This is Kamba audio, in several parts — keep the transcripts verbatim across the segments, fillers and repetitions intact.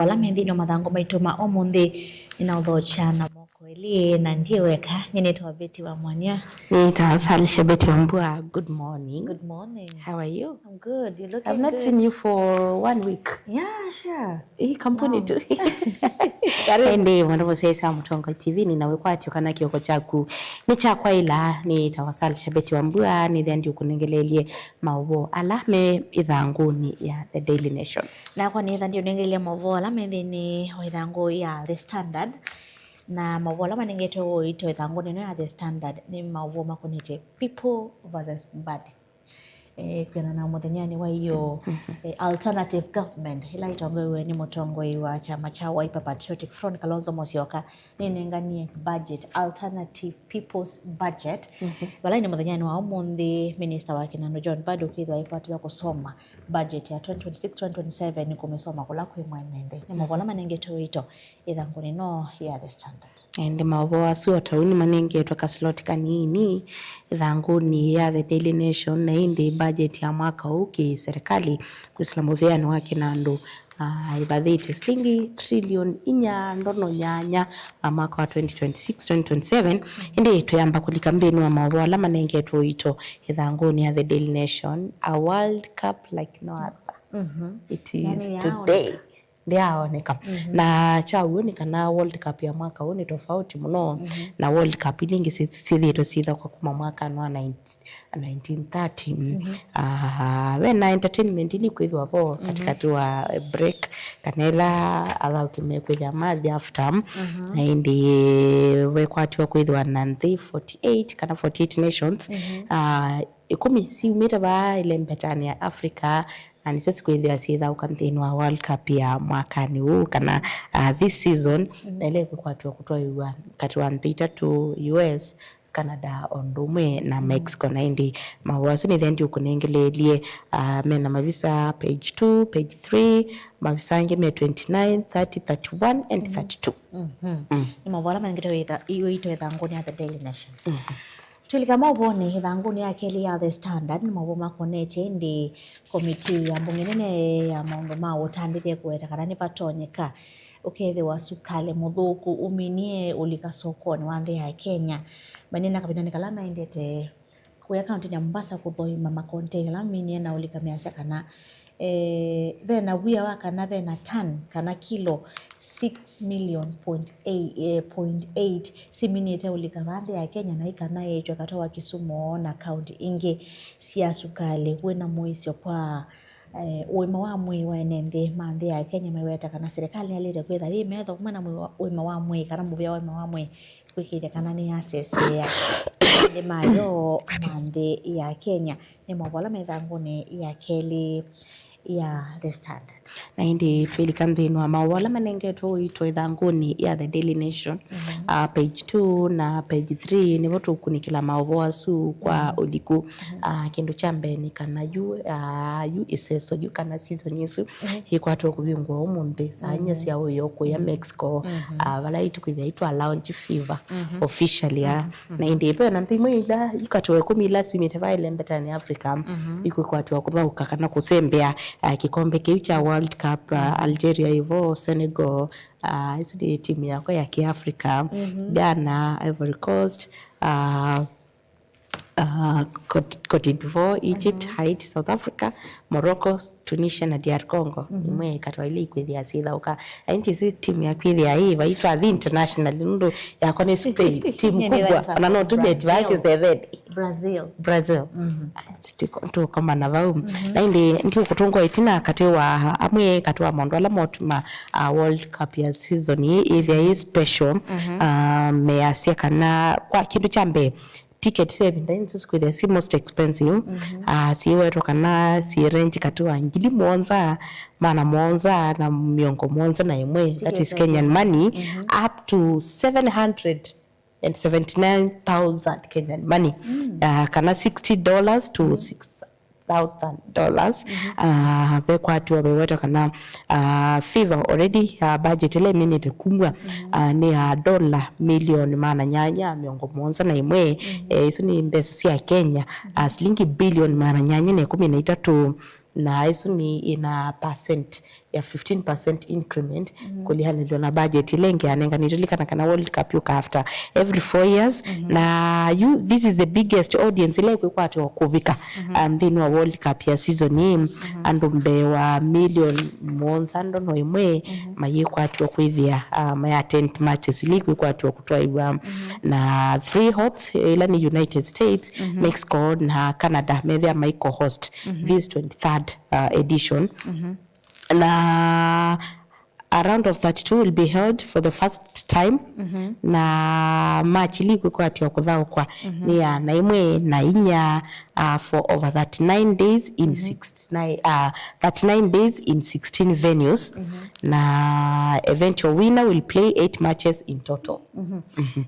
Ala me nthĩnĩ wa mathangũ maitũ ma ũmũnthĩ, nĩnaũthokya na moko elĩ, na ndiĩ weka. Nyie nĩtawa Betty wa Mwania. Nĩtawa Salisha Betty wa Mbua. Good morning. Good morning. How are you? I'm good. You're looking good. I've not seen you for one week. Yeah, sure. Hii kampuni tu. Karibu. Ĩndĩ mwana mũsyaĩĩsya wa Mũtongoi T V, nĩna wĩkwatyo kana kĩoko kyaku nĩ kya kwaĩla. Nĩtawa Salisha Betty wa Mbua, nĩthĩa ndiũkũnengeleelye maũvoo ala me ĩthangũnĩ ya The Daily Nation. Nakwa nĩtha ndiũnengeleelye maũvoo ala me nthĩnĩ wa ĩthangũ ya The Standard. Na maũvoo ala manengetwe ũito ĩthangũnĩ ĩno ya The Standard nĩ maũvoo makonetye people versus body. Eh, kwĩanana na mũthenyanĩ wa ĩyo, eh, alternative government ĩla ĩtongoew'e nĩ mũtongoi wa kyama kya Wiper Patriotic Front, Kalonzo Musyoka, nĩnenganie budget, alternative people's budget. Vala ĩndĩ mũthenyanĩ wa ũmũnthĩ, minista wa kĩnandũ John Mbadi ũkwĩthĩwa aikwatĩwa kũsoma budget ya twenty twenty-six twenty twenty-seven, kũmĩsoma kũla kwĩ mwene nthĩ. Nĩ maũvoo ala manengetwe ũito ĩthangũnĩ ĩno ya The Standard. Ĩndĩ maũvoo asu o ta ũu nĩmanengetwe kasiloti kanini ĩthangũnĩ ya The Daily Nation, na ĩndĩ budget ya mwaka ũũ kĩ serikali kwĩsĩla mũvĩanĩ wa kĩnandũ, ah, ĩvathĩtye silingi trillion inya ndono nyanya, ah, mwaka wa twenty twenty-six twenty twenty-seven. Ĩndĩ twĩamba kũlika nthĩnĩ wa maũvoo ala manengetwe ũito ĩthangũnĩ ya The Daily Nation, a World Cup like no other. It is today. Ndĩaoneka. Na kya w'o nĩ kana World Cup ya mwaka ũũ nĩ tofauti mũno na World Cup ila ingĩ syĩ- syĩthĩĩtwe syĩthakwa kuma mwakanĩ wa nineteen thirty. Ah, ve na entertainment ila ikwĩthĩwa vo katikati wa break, kana ĩla athaũki mekwĩthĩa mathi half time. Na ĩndĩ vekwatiwa kwĩthĩwa na nthĩ forty-eight kana forty-eight nations. Ah, ĩkũmi siumĩte vaa ĩlembetanĩ ya Africa, na nĩsyo sikwĩthĩwa syĩthaũka nthĩnĩ wa World Cup ya mwakanĩ ũũ, kana, uh, this season, na ĩla ĩkwĩkwatw'a kũtwaĩwa katĩ wa nthĩ itatũ, U S, Canada, o ũndũ ũmwe na Mexico. Na ĩndĩ maũvoo asu nĩthĩa ndiũkũnengeleelye, uh, mena mavisa page two, page three, mavisa angĩ me twenty-nine, thirty, thirty-one and thirty-two. Nĩ maũvoo ala manengetwe wĩtha- iwĩito ĩthangũnĩ ya The Daily Nation. Twĩlika maũvoonĩ, ĩthangũnĩ ya kelĩ ya The Standard, nĩ maũvoo makonetye ĩndĩ komitii ya mbunge nene ya maũndũ ma ũtandĩthya kũweta kana nĩvatonyeka ũkethĩwa sukalĩ mũthũku ũminie ũlika sokonĩ wa nthĩ ya Kenya. Manena kavindanĩ kala maendete kũya kaũntĩnĩ ya Mombasa kũthoima makontena ala maminie na ũlika measya kana, eh, ve na wia wa kana ve na tan kana kilo six million point eight, eh, point eight siminĩte ũlika vaa nthĩ ya Kenya, na ĩ kana ĩĩtw'e katĩ wa Kisumu na kaũntĩ ingĩ sya sukalĩ. Wĩ na mũisyo kwa, eh, ũima wa mwĩĩ wa ene nthĩ ma nthĩ ya Kenya maiweta kana silikalĩ nĩyaĩlĩte kwĩtha yĩ metho kumana na mwĩĩ wa- ũima wa mwĩĩ kana mũvĩa wa ũima wa mwĩĩ kwĩkĩĩthya kana nĩyasesea nthĩ mayo ma nthĩ ya Kenya. Nĩ maũvoo ala me ĩthangũnĩ ya kelĩ ya The Standard. Na ĩndĩ twĩlika nthĩnĩ wa maũvoo ala manengetwe ũito ĩthangũnĩ ya The Daily Nation, ah, page two na page three, nĩvo tũkunĩkĩla maũvoo asu kwa ũliku. Ah, kĩndũ kya mbee nĩ kana yu, ah, yu ĩseso yu kana season ĩsu ĩkwatwa kũvingũa ũmũnthĩ saa inya sya ũyo kũya Mexico, ah, vala ĩtukwĩthĩa itwa launch FIFA officially, ah. Na ĩndĩ ve na nthĩ imwe ila ikatwa ĩkũmi ila syumĩte vaa ĩlembetanĩ Africa ikwĩkwatwa kũthaũka kana kũsembea, ah, kĩkombe kĩu kya World Cup, ah, Algeria ĩvo, Senegal, ah, isu nĩ timu yakwa ya kĩ-Africa, Ghana, Ivory Coast, ah, ah, Cote- Cote d'Ivoire, Egypt, Haiti, South Africa, Morocco, Tunisia na D R Congo. Imwe katwa ile ikwĩthĩa syĩthaũka. Aindi si timu ya kwĩthĩa ĩ vaitwa thi international nũndũ yakwa nĩ Spain, timu kubwa. Ona no tumeti vaa kĩseveni. Brazil. Brazil. Ah, tuko- tukomana vau. Na ĩndĩ ndiũkũtũngwa ĩtina katĩ wa amwe katĩ wa maũndũ ala motuma, ah, World Cup ya season ĩĩ ĩthĩa ĩ special. Ah, measya kana kwa kĩndũ kya mbee ticket sya ĩvinda yĩĩ nĩsyo sikwĩthĩa si most expensive. Ah, siĩwetwa kana siĩ range katĩ wa ngili mũonza, maana mũonza na mĩongo mũonza na ĩmwe, that is Kenyan money, up to seven hundred and seventy-nine thousand Kenyan money. Ah, kana sixty dollars to six thousand dollars. Ah, vekwatiwa vewetwa kana, ah, FIFA already, ah, budget ĩla ĩminĩte kumw'a, ah, nĩ ya dola milioni maana nyanya mĩongo mũonza na ĩmwe. Eh, isu nĩ mbesa sya Kenya, ah, silingi bilioni maana nyanya na ĩkũmi na itatũ, na isu nĩ ina percent ya fifteen percent increment kũlianĩlwa na budget ĩla ĩngĩ yanenganĩtwe. Lilikana kana World Cup yũka after every four years, na yu, this is the biggest audience ĩla ĩkwĩkwatĩwa kũvika, ah, nthĩnĩ wa World Cup ya season ĩĩ. Andũ mbee wa million mũonza ndono ĩmwe mayĩkwatĩwa kwĩthĩa, ah, maya attend matches ila ikwĩkwatĩwa kũtwaĩwa, na three hosts, ĩla nĩ United States, Mexico na Canada, methĩa mai co-host this twenty-third, uh, edition. Na a round of thirty-two will be held for the first time, na match ila ikwĩkwatĩwa kũthaũkwa nĩ ya na ĩmwe na inya, uh, for over thirty-nine days in sixty-nine, uh, thirty-nine days in sixteen venues, na eventual winner will play eight matches in total.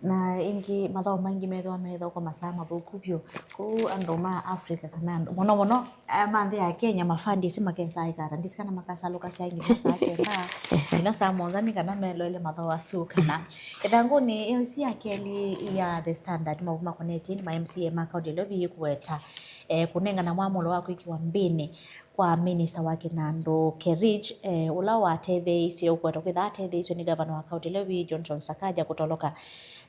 Na ĩngĩ, mathaũ maingĩ methĩwa methĩwa kwa masaa mathũku vyũ. Kũu andũ ma Africa kana andũ, mũno mũno, eh, ma nthĩ ya Kenya, mafandi isi makesaa ĩkata. Ndisi kana makasalũkasya ĩngĩ masaa kenda, ĩla saa mũonza nĩ kana meloele mathaũ asu. Kana ĩthangũnĩ ĩyo ĩsu ya kelĩ ya The Standard, maũvoo makonetye nĩ ma M C A ma kaunti ĩla ĩvii kũweta, eh, kũnengana mwamũlo wa kwĩkĩwa mbĩnĩ kwa minista wa kĩnandũ Kerich, eh, ũla watetheeisye, ũkwetwa kwĩtha atetheeisye nĩ ngavana wa kaunti ĩla ĩvii Johnson Sakaja kũtoloka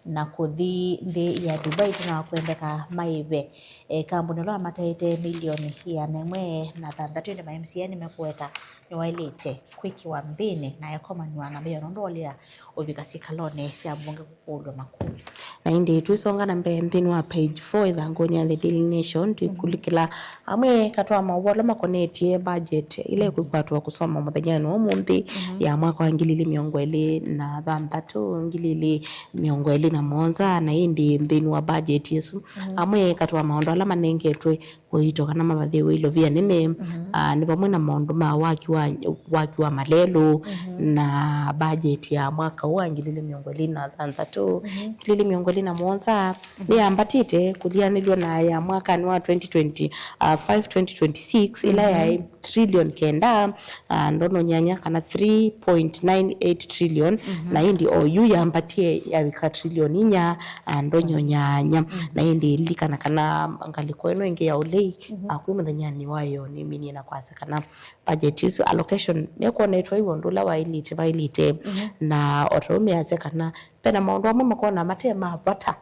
na kũthi nthĩ ya Dubai ĩtina wa kwendeka maĩve. E, kambuni ũla wamataĩte milioni ĩana ĩmwe na thanthatũ, ĩndĩ ma M C A nĩmekũweta nĩwaĩlĩte kwĩkĩwa mbĩnĩ na ekomanw'a na mbee nũndũ waũlea ũvika syĩkalonĩ sya mbunge kũkũlw'a makũlyo. Na ĩndĩ twĩsonga na mbee nthĩnĩ wa page four ĩthangũnĩ ya The Daily Nation, twĩkũlĩkĩla amwe katĩ wa maũvoo ala makonetye budget ĩla ĩkwĩkwatwa kũsoma mũthenyanĩ wa ũmũnthĩ ya mwaka wa ngili ilĩ mĩongo ĩlĩ na thanthatũ, ngili ilĩ mĩongo ĩlĩ na mũonza, na ĩndĩ nthĩnĩ wa budget ĩsu, amwe katĩ wa maũndũ ala manengetwe ũito kana mavathĩwe ilovia nene, ah, nĩ vamwe na maũndũ ma waki wa, waki wa malelũ, na budget ya mwaka ũũ wa ngili ilĩ mĩongo ĩlĩ na thanthatũ, ngili ilĩ mĩongo ĩlĩ na mũonza, nĩyambatĩte kũlianĩlw'a na ya mwakanĩ wa twenty twenty-five, twenty twenty-six, ĩla yaĩ trillion kenda, ah, ndono nyanya kana three point nine eight trillion, na ĩndĩ o yu yambatie yavika trillion inya, ah, ndonyo nyanya. Na ĩndĩ lilikana kana ngalĩko ĩno ĩngĩ ya ũlei, ah, kwĩ mũthenyanĩ wayo nĩminie na kwasya kana budget ĩsu allocation nĩkwonetwe ĩw'o ũndũ ũla waĩlĩte, vaĩlĩte. Na o ta ũu measya kana ve na maũndũ amwe makona mate ma vata,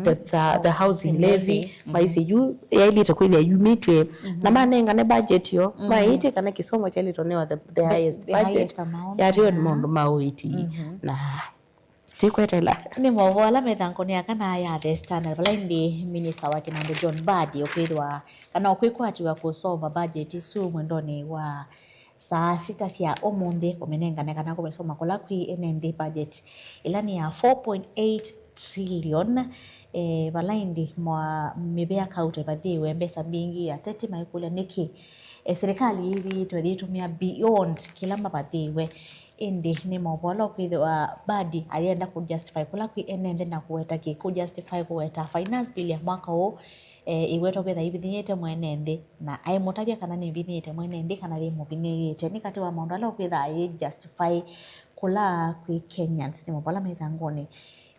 the, the, the housing levy, maisye yu yaĩlĩte kwĩthĩa yumĩtw'e, na manengane budget yo, maĩtye kana kĩsomo kyaĩlĩte ũnewa the, the highest budget, yatĩwe nĩ maũndũ ma ũiiti. Na tikwetela. Nĩ maũvoo ala methangũnĩ ya kana ya The Standard, vala ĩndĩ minista wa kĩnandũ John Mbadi ũkwĩthĩwa kana ũkwĩkwatĩwa kũsoma budget ĩsu mwendonĩ wa saa sita sya ũmũnthĩ, kũmĩnengane kana kũmĩsoma kũla kwĩ ene nthĩ budget ĩla nĩ ya four point eight trillion, eh, vala ĩndĩ mwa mĩvĩa kauta ĩvathĩĩwe mbesa mbingĩ. Ateti maikũlya nĩkĩ, eh, silikalĩ yĩthĩĩtwe yĩtũmĩa beyond kĩla mavathĩĩwe. Ĩndĩ nĩ maũvoo ala ũkwĩthĩwa Mbadi ayenda kũ justify kũla kwĩ ene nthĩ na kũweta kĩ, kũ justify kũweta finance bill ya mwaka ũũ, eh, ĩwetwa kwĩtha ĩvinyĩĩte mwene nthĩ, na aimũtavya kana nĩvinyĩĩte mwene nthĩ kana yĩmũvinyĩĩte. Nĩ katĩ wa maũndũ ala ũkwĩtha ayĩ justify kũla kwĩ Kenyans. Nĩ maũvoo ala me ĩthangũnĩ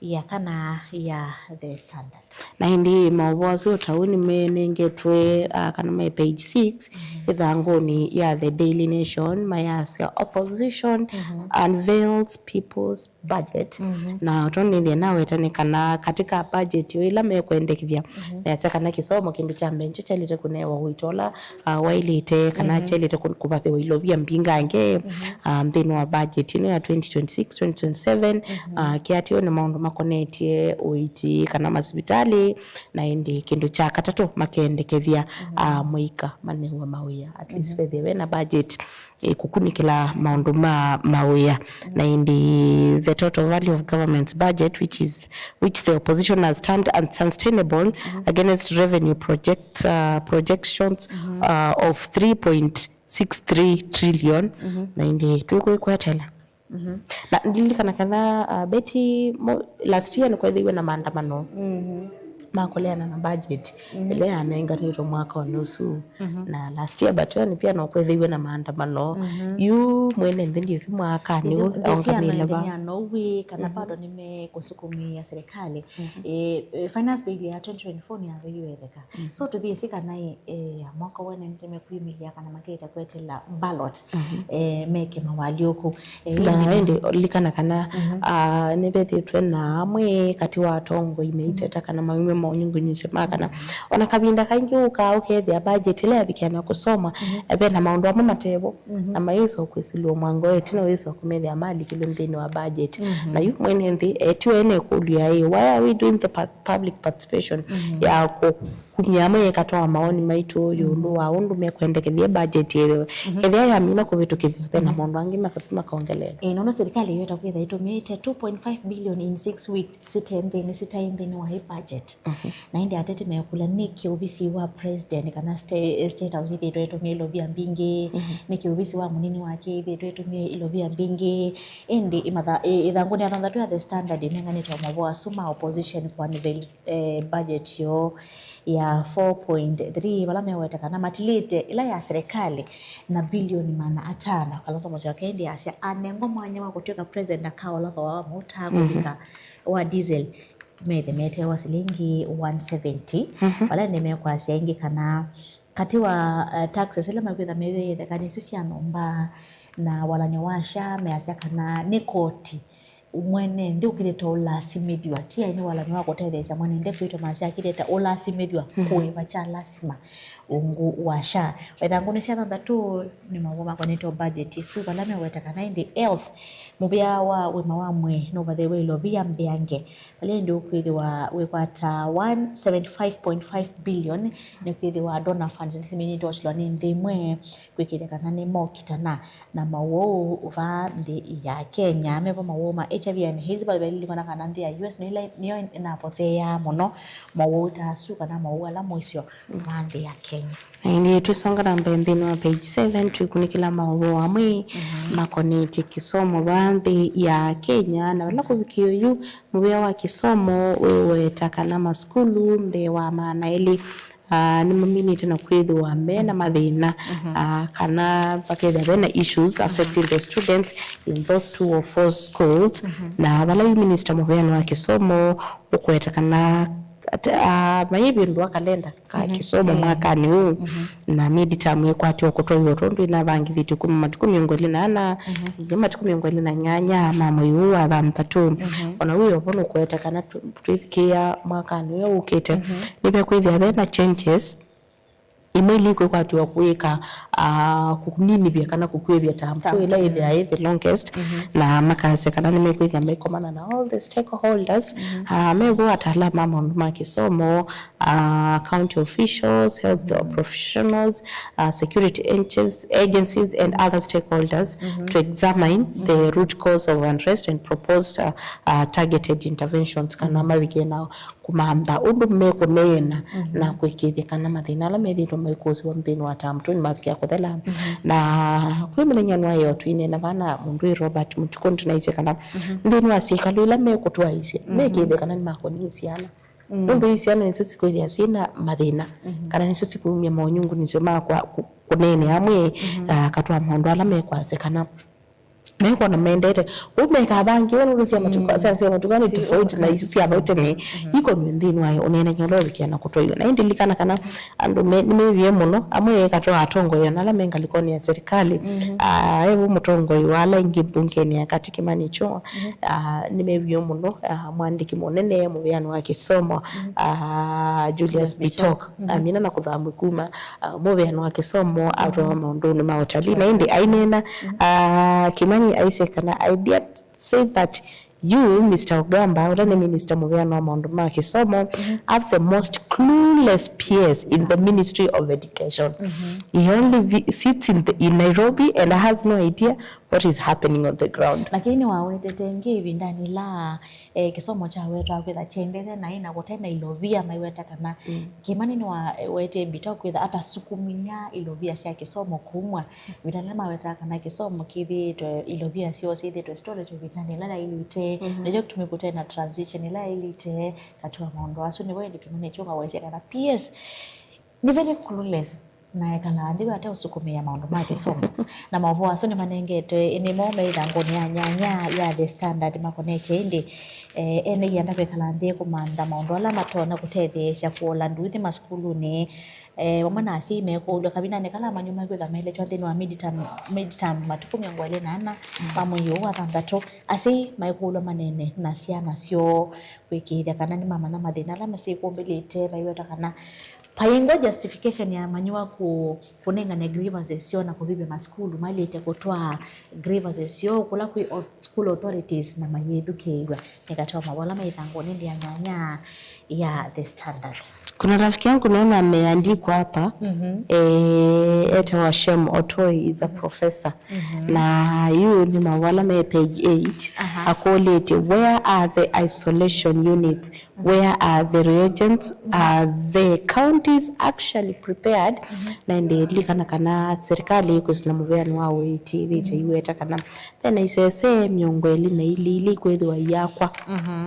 ya kana ya The Standard. Na ĩndĩ maũvoo asu o ta ũu nĩmenengetwe, ah, kana me page six ĩthangũnĩ ya The Daily Nation, mayasya opposition unveils people's budget. Na ũtonethya naweta nĩ kana katika budget yo ĩla mekwendekethya, measya kana kĩsomo kĩndũ kya mbee nĩkyo kyaĩlĩte kũnewa ũito ũla, ah, waĩlĩte, kana kyaĩlĩte kũ-, kũvathĩwa ilovia mbingange, ah, nthĩnĩ wa budget ĩno ya twenty twenty-six, twenty twenty-seven, ah, kĩatĩwe nĩ maũndũ makonetye ũiiti kana masivitalĩ, na ĩndĩ kĩndũ kya katatũ makendekethya, ah, mũika manewe mawĩa, at least vethĩwe na budget ĩkũkunĩkĩla maũndũ ma mawĩa. Na ĩndĩ the total value of government's budget, which is, which the opposition has termed unsustainable against revenue project, uh, projections, uh, of three point six three trillion. Na ĩndĩ twĩkwĩkwetela. Na ndilikana kana, uh, Betty, mo-, last year nĩkwethĩiwe na maandamano. ma kũleana na budget ĩla yanenganĩtwe mwakanĩ ũsu. Na last year, but yani pia no kwethĩiwe na maandamano. Yu mwene nthĩ ndyĩsĩ mwakanĩ ũũ aũngamĩle va. Nĩyanouw'e kana bado nĩmekũsukumĩĩa serikali. Eh, eh, finance bill ya twenty twenty-four nĩyaveiwe ĩtheka. So tũthiĩsĩ kana ĩ, eh, ya mwaka ũũ ene nĩmekwĩmĩlya kana makĩte kwetela ballot, eh, meke mawalyũku. Eh, na ĩndĩ lilikana kana, ah, nĩvethĩtwe na amwe katĩ wa atongoi meiteta kana mawĩw'e maũnyungunyĩsyo ma kana ona kavinda kaingĩ ũkaa ũkethĩa budget ĩla yavikĩa na kũsoma, eh, ve na maũndũ amwe matevo, na mayĩsa kwĩsilwa mwango ĩtina wĩsa kũmethĩa malikilwe nthĩnĩ wa budget. Na yu mwene nthĩ etiwe ene ĩkũlyo ya ĩ, why are we doing the pa-, public participation ya kũ-, kumya amwe ĩkatwaa maoni maitũ ĩũlũ wa ũndũ mekwendekethya budget ĩthĩwe. Kethĩa yamina kũvĩtũkĩthw'a, ve na maũndũ angĩ makathi makaongelelwa. Ĩĩ, nũndũ serikali yoeta kwĩtha ĩtũmĩĩte two point five billion in six weeks site nthĩnĩ, sitaĩ nthĩnĩ wa ĩ budget. Na ĩndĩ ateti mekũlya nĩkĩ ovisi wa president kana sta-, State House ĩthĩĩtwe ĩtũmĩe ilovia mbingĩ, nĩkĩ ovisi wa mũnini wake ĩthĩĩtwe ĩtũmĩe ilovia mbingĩ. Ĩndĩ ĩmatha-, ĩ-, ĩthangũnĩ ya thanthatũ ya The Standard ĩnenganĩte o maũvoo asu ma opposition kũanĩvĩlya eh, budget yoo ya four point three, vala meweta kana matilĩte ĩla ya serikali na bilioni maana atano. Kalonzo Musyoka ĩndĩ asya anengwa mwanya wa kũtw'ĩka president akaola thooa wa mauta kũvika wa diesel, methe metewa silingi one seventy. Vala nĩmekwasya ĩngĩ kana katĩ wa, eh, taxes ila mekwĩtha mew'ĩte kana isu sya nyũmba na walany'o wa SHA, measya kana nĩ koti mwene nthĩ ũkĩlĩte ũlasimĩthw'a, ti aĩ nĩ walany'o wa kũtetheesya mwene nthĩ kwĩtwa masya akĩlĩte ũlasimĩthw'a kũĩva kya lasima ungu wa SHA. Ĩthangũnĩ sya thanthatũ nĩ maũvoo makonetwe budget ĩsu, vala meweta kana ĩndĩ health, mũvĩa wa ũima wa mwĩĩ nũvathĩwe ilovia mbeange, vala ĩndĩ ũkwĩthĩwa wĩkwata one seventy five point five billion, nĩkwĩthĩwa donor funds nĩsiminĩtwe osilwa nĩ nthĩ imwe kwĩkĩthya kana nĩmokitana na mawau vaa nthĩ ya Kenya. Mevo mawau ma HIV and AIDS, vala valilikana kana nthĩ ya U S nĩyo ĩla, nĩyo ĩnapotheeaa mũno mawau ta asu kana mawau ala mũisyo ma nthĩ ya Kenya. Na ĩndĩ twĩsonga na mbee nthĩnĩ wa page seven, twĩkunĩkĩla maũvoo amwe makonetye kĩsomo vaa nthĩ ya Kenya, na vala kũvikĩĩa yu mũvĩa wa kĩsomo wĩweta kana masukulu mbee wa maana elĩ ah, nĩmaminĩte na kwĩthĩwa me na mathĩna, ah, kana vakethĩa ve na issues affecting the students in those two or four schools. Na vala yu minista mũveani wa kĩsomo ũkwete kana at-, ah, mayĩvĩndũa kalenda ka kĩsomo mwakanĩ ũũ, na midterm ĩkwatĩwa kũtwaiwa tondũ ĩnavangĩthĩtw'e kuma matukũ mĩongo ĩlĩ na ana nginya matukũ mĩongo ĩlĩ na nyanya ma mwei ũũ wa thanthatũ. Ona wĩ ovo nũkwete kana tũ-, twĩvikĩĩa mwakanĩ ũyũ ũkĩte, nĩvekwĩthĩa ve na changes imwe ili kwĩkwatĩwa kũĩka, ah, kũninĩvya kana kũkwĩvya term two ĩla ĩthĩawa ĩ the longest, na makasya kana nĩmekwĩthĩa maikomana na all the stakeholders, ah, mevo ataalamu ma maũndũ ma kĩsomo, ah, county officials, health professionals, ah, security agencies, agencies and other stakeholders to examine the root cause of unrest and propose, ah, ah, targeted interventions kana mavikĩe na kũmantha ũndũ mekũneena na kũĩkĩĩthya kana mathĩna ala methĩĩtwe maikũsĩwa nthĩnĩ wa term two nĩmavikĩa kũthela. Na kwĩ mũthenya nwaĩe o twĩneena vana mũndũ wĩ Robert Mũtukũ, nĩtũnaisye kana nthĩnĩ wa syĩkalũ ila mekũtwaĩĩsya mekĩĩthye kana nĩmakonyie syana. Nũndũ ii syana nĩsyo sikwĩthĩa syĩna mathĩna kana nĩsyo sikumya maũnyungunyĩsyo ma kwa-, kũ-, kũneenea amwe, ah, katĩ wa maũndũ ala mekwasya kana mekwona mendete. Kũu mekavangĩwe nũndũ sya matuka, sya, sya matuka nĩ tofauti na isu sya vau tene. Ikonw'e nthĩnĩ wayo ũneenany'a ũla ũvikĩa na kũtwaiwa. Na ĩndĩ lilikana kana andũ me, nĩmewie mũno, amwe katĩ wa atongoi ona ala me ngalĩkonĩ ya serikali. Ah, evo mũtongoi wa ala aingĩ mbungenĩ ya katĩ Kimani Ichung'wa, ah, nĩmewie mũno, ah, mwandĩki mũnene mũveani wa kĩsomo, ah, Julius Bitok. Amina na kũthamw'a kuma, ah, mũveani wa kĩsomo atwawa maũndũnĩ ma ũtalii. Na ĩndĩ aineena, ah, Kimani aisye kana, "I dare say that you, Mister Ogamba, ũla nĩ minista mũveani wa maũndũ ma kĩsomo, have the most clueless P S in the Ministry of Education. He only vi-, sits in the, in Nairobi and has no idea what is happening on the ground. Lakini nĩwawetete ĩngĩ ĩvindanĩ ĩla eh, kĩsomo kyawetwa kwĩtha kyendete naĩ na kũte na ilovia maiweta kana Kimani nĩwawetee mbita kwĩtha atasukumia ilovia sya kĩsomo kumwa ĩvindanĩ ĩla maweta kana kĩsomo kĩthĩĩtwe ilovia syoo syĩthĩĩtwe sitoletwe ĩvindanĩ ĩla yaĩlĩte. Nĩkyo kĩtumi kũte na transition ĩla yaĩlĩte katĩ wa maũndũ asu. Nĩvo ĩndĩ Kimani kyũngawasya kana P S nĩ very clueless na ekalaa nthĩ we ate ũsukumĩa maũndũ ma kĩsomo. Na maũvoo asu nĩmanengetwe nĩmo me ĩthangũnĩ ya nyanya ya The Standard makonetye ĩndĩ eh, ene ianda kwĩkala nthĩ kũmantha maũndũ ala matonya kũtetheesya kũola nduthi masukulunĩ. Eh, vamwe na asyai mekũlw'a kavindanĩ kala amanyũ mekwĩtha maelekya nthĩnĩ wa midterm, midterm matukũ mĩongo ĩlĩ na ana ma mwei ũũ wa thanthatũ, asyai maikũlw'a maneene na syana syoo kwĩkĩĩthya kana nĩmamanya mathĩna ala masyai kũmbĩlĩte, maiweta kana Vaingwa justification ya amanyĩw'a kũ, kũnengane grievances syoo na kũvivya masukulu maĩlĩte kũtwaa grievances syoo kũla kwĩ o, school authorities na mayĩthukĩĩw'a. Nĩ katĩ wa mavola me ĩthangũnĩ nthĩ ya nyanya ya The Standard. Kuna rafiki yangu naona ameandikwa hapa mm -hmm. eh, etewa Shem Otoi is a professor mm -hmm. na yu nĩ mavola me page eight Aha. akũlĩtye where are the isolation units Where are the reagents? Are the counties actually prepared? Na ĩndĩ lilikana kana serikali ĩkwĩsĩla mũvĩanĩ wa ũiiti ĩthĩĩtye iweta kana ve na isese mĩongo ĩlĩ na ilĩ ila ikwĩthĩwa iyakwa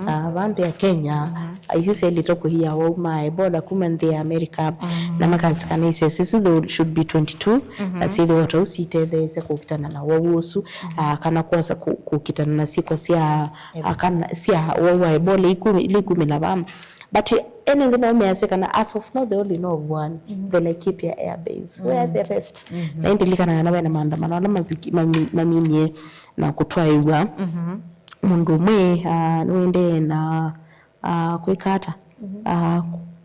ah, va nthĩ ya Kenya, isu syaĩlĩte kũia awau ma Ebola kuma nthĩ ya America, na makasya kana isese isu they should be twenty-two, na syĩthĩwa ta ũu sitetheesya kũkitana na ũwau ũsu, ah, kana kwosa kũ- kũkitana na syĩko sya ah, kana sya ũwau wa Ebola iku- ila ikumĩla vaa. But ene nthĩ nao measya kana as of now they only know of one, the Laikipia Air Base. Where are the rest? Na ĩndĩ lilikana kana ve na maandamano ala maviki- mami- maminie na kũtwaĩw'a. Mũndũ ũmwe ah, nĩwendee na ah, kwĩka ata? Ah,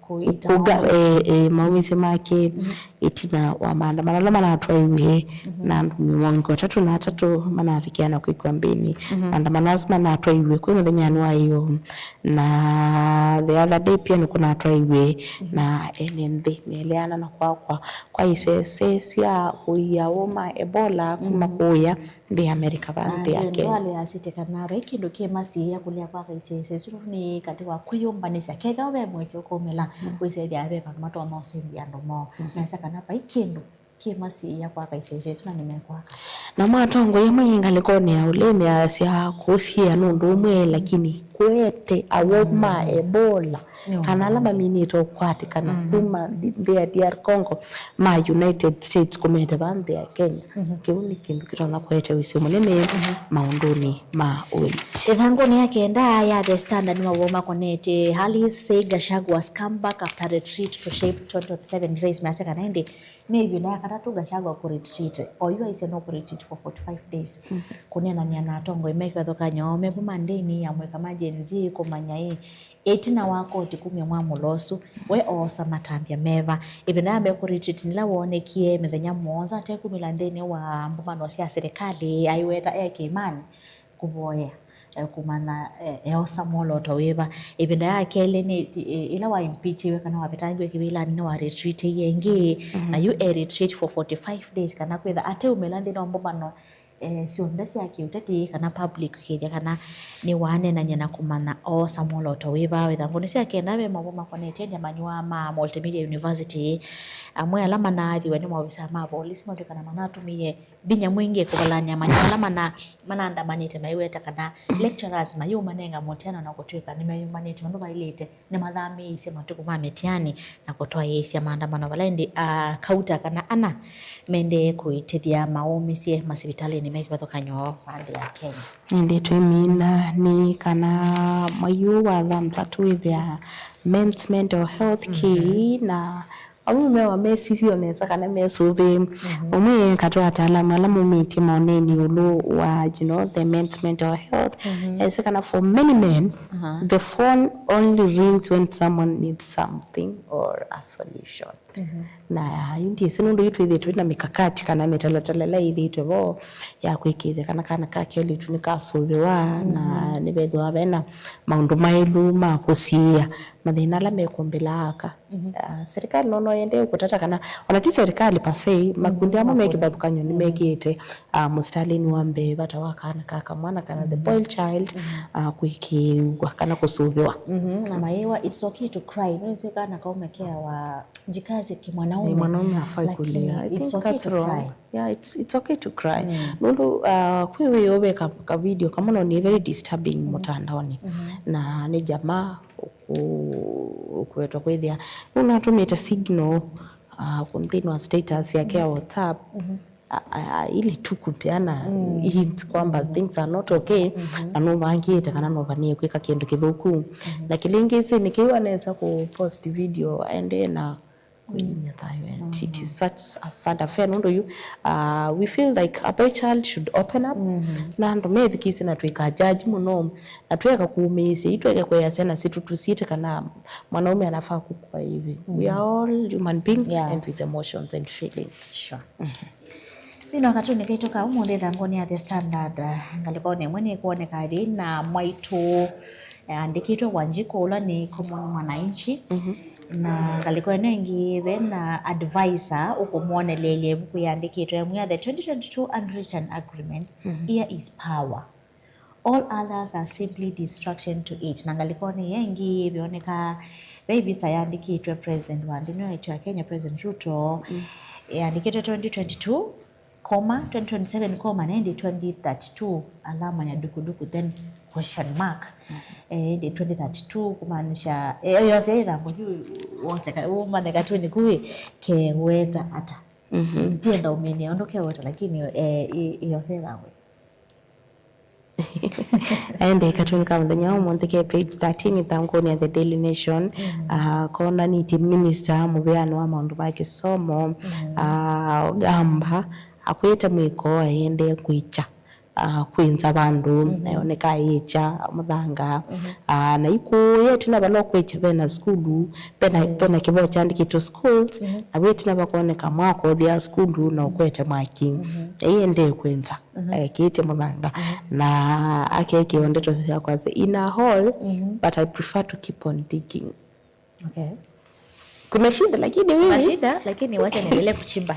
kũga eh, eh, maumisye make ĩtina wa maandamano ala manatwaiwe na andũ mĩongo ĩtatũ na atatũ manavikĩa na kwĩkw'a mbĩnĩ. Maandamano asu manatwaiwe kwĩ mũthenyanĩ wa ĩyoo, na the other day pia nĩkũnatwaiwe na ene nthĩ meleana na kwakwa kwa isese sya ũia ũũ ma Ebola kuma kũũya nthĩ ya Amerika va nthĩ ya Kenya. Nĩwaleasĩtye kana vai kĩndũ kĩ masiĩa kũlea kwaka isese isu nĩ katĩ wa kwĩyũmbanĩsya kethĩwa ve mwĩsĩ ũkũmĩla kwĩsethĩa ve vandũ matonya ũsĩmbĩa andũ moo. Nesa kana vai kĩndũ kĩ masiĩa kwaka isese isu na nĩmekwaka. Namo atongoi amwe ngalĩkonĩ ya ũlĩmi measya kũsiĩa nũndũ ũmwe lakini kũete awau ma Ebola kana ala maminĩte ũkwatĩkana kuma nthĩ ya D R Congo ma United States kũmete va nthĩ ya Kenya. Kĩu nĩ kĩndũ kĩtonya kũete ũisyo mũnene maũndũnĩ ma ũiiti. Ĩthangũnĩ ya kenda ya The Standard nĩ mavoo makonetye Alice say Gachagua scam back after retreat to shape twenty twenty-seven race. Measya kana ĩndĩ nĩ ĩvinda ya katatũ Gachagua kũretreat. Oyu aisye no kũretreat for forty-five days kũneenany'a na atongoi me kĩvathũkany'o mevo mandĩnĩ ya mũika ma Gen Z kũmanya ĩ ĩtina wa koti kumya mwamũlo ũsu, we oosa matambya meva. Ĩvinda ya mbee kũretreat nĩla woonekie mĩthenya mũonza atekumĩla nthĩnĩ wa mbũmbano sya silikalĩ aiweta e kĩĩmanĩ kũvoya eh, kũmanya eh, eosa mwolooto wĩva. Ĩvinda ya kelĩ nĩ eh, ĩla wa impeachiwe kana wavetangiwe kĩvĩlanĩ nĩwa retreatiie ĩngĩ na yu e retreat for forty-five days kana kwĩtha ateumĩla nthĩnĩ wa mbũmbano eh, syonthe sya kĩũteti kana public kwĩkĩĩthya kana nĩwaneenany'a na kũmanya oosa mwolooto wĩva. Ĩthangũnĩ sya kenda ve maũvoo makonetye amanyĩw'a ma Multimedia University amwe ala manaathiwe nĩ maovisaa ma volisi matw'ĩkana manatũmĩie vinya mwingĩ kũvalany'a amanyĩw'a ala mana- manaandamanĩte maiweta kana lecturers mayĩũmanenga mũtiano na kũtw'ĩka nĩmeyũmbanĩte ũndũ vaĩlĩte. Nĩmathamĩĩisye matukũ ma mĩtiani na kũtwaĩĩsya maandamano vala ĩndĩ a kauta kana ana mendee kũĩtĩthya maũmĩsye masivitalĩnĩ me kĩvathũkany'o va nthĩ ya Kenya. Ĩndĩ twĩmina nĩ kana mwai ũũ wa thanthatũ wĩthĩa men's mental health kĩ na amwe mewa mesisye o nesa kana mesũvĩe. Ũmwe katĩ wa ataalamu ala maumĩtye maoneni ĩũlũ wa you know, the men's mental health ese kana for many men the phone only rings when someone needs something or a solution. Na yu ndiĩsĩ nũndũ yu twĩthĩĩtwe na mĩkakati kana mĩtalatala ĩla ĩthĩĩtwe vo ya kwĩkĩĩthya kana kana ka kelĩtu nĩkasũvĩwa na nĩvethĩwa vena maũndũ maĩlu ma kũsiĩĩa. mathĩna ala mekũmbĩla aka. Mhm. Ah, serikali no, no yende kũtata kana, ona ti serikali per se, makundi amwe me kĩvathũkany'o nĩmekĩĩte, ah, mũsitalĩnĩ wa mbee vata wa kana ka kamwana kana the boy child, ah, kwĩkĩĩw'a kana kũsũvĩwa. Mhm. Na mayĩwa, it's okay to cry. Nĩwĩsĩ kana kaume keawa, jikaze kimwanaume. Eh, mwanaume hafai kulia. I think that's wrong. Yeah, it's, it's okay to cry. Nũndũ, ah, kwĩ wĩ ũve ka, ka video kamwe no nĩ very disturbing mũtandaonĩ. Na nĩ jamaa ũku-, ũkuetwa kwĩthĩa nũnatũmĩte signal, ah, kũ nthĩnĩ wa status yake ya WhatsApp. A, a, a, ili tu kupeana hint kwamba things are not okay, na nũvangĩte kana nũvanĩe kwĩka kĩndũ kĩthũku. Na kĩlĩngĩsĩ nĩ kĩu anesa kũ post video aendee na kũimya thayũ. And it is such a sad affair nũndũ yu, uh, we feel like a boy child should open up, na andũ methikĩsye na tũikajaji mũno, na tweka kũmĩĩsya, itweke kwĩa syana sitũ tũsiĩte kana mwanaume anafaa kukua hivi. We are all human beings and with emotions and feelings. Sure. Thĩna wa katuni kaitũ ka ũmũnthĩ ĩthangũnĩ ya The Standard, uh, ngalĩkonĩ ĩmwe nĩkwoneka thĩna mwaitũ, eh, andĩkĩtwe Wanjikũ, ũla nĩ common mwananchi. Na ngalĩko ĩno ĩngĩ ve na advisor ũkũmwoneleelya ĩvuku yandĩkĩtwe ĩmwe ya The twenty twenty-two Unwritten Agreement, Here is Power. All others are simply distraction to it. Na ngalĩkonĩ ĩĩ ĩngĩ vĩoneka ve visa yandĩkĩtwe president wa nthĩ ĩno yaitũ ya Kenya, President Ruto, yandĩkĩtwe twenty twenty-two, comma, twenty twenty-seven, comma, na ĩndĩ twenty thirty-two, alama ya dukuduku, then question mark. Eh, ĩndĩ twenty thirty-two, kumaanisha, eh, yose ĩthango yu wose ka, umane katuni kuĩ, keweta ata. Ndienda ũmĩnĩa ũndũ keweta, lakini, eh, ĩ-, ĩyose ĩthango. Aende katuni ka mũthenya wa ũmũnthĩ ke page thirteen ĩthangũnĩ ya The Daily Nation. Ah, konanĩtye minister mũvĩanĩ wa maũndũ ma kĩsomo, ah, Ogamba, akwĩte mwĩko aendee kwĩkya, ah, kwĩnza vandũ, na yoneka ayĩkya mũthanga. Ah, na ikũya ĩtina vala ũkwĩkya vena sukulu, vena, vena kĩvoo kyandĩkĩtwe schools, na wĩ ĩtina vakoneka mwaka ũthĩa sukulu na ũkwete mwaki. Aiendee kwĩnza. Ekĩĩtye mũthanga na akekĩwa ndeto sya kwasya, "In a hole, but I prefer to keep on digging." Okay. Kuna shida, lakini mimi kuna shida, lakini wacha niendelee kuchimba.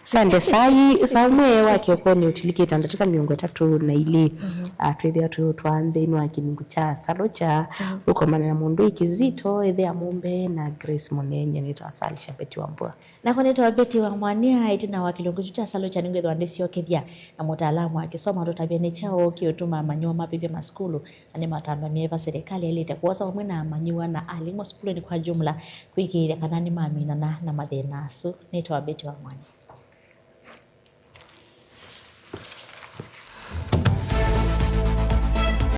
Sande, sai, saa ũmwe wa kĩokonĩ ũtilikĩte ndatĩka mĩongo ĩtatũ na ilĩ. Ah, twĩthĩa tũ twa nthĩnĩ wa kĩlungu kya Salocha, ũkomana na mũndũ ĩ kĩzito, ĩthĩa mũmbe na Grace Mũnenye, nĩtawa Salisha Betty Wambua. Nakwa nĩtawa Betty wa Mwania, ĩtina wa kĩlungu kyu kya Salocha nĩngwĩthwa ndĩsyokethya na mũtaalamu wa kĩsomo atũtavye nĩ kyaũ kĩũtuma amanyĩw'a mavĩvya masukulu, na nĩ matambya meva serikali yaĩlĩte kwosa vamwe na amanyĩw'a na alimũ sukulunĩ kwa jumla kwĩkĩĩthya kana nĩmaminana na mathĩna asu. Nĩtawa Betty wa Mwania.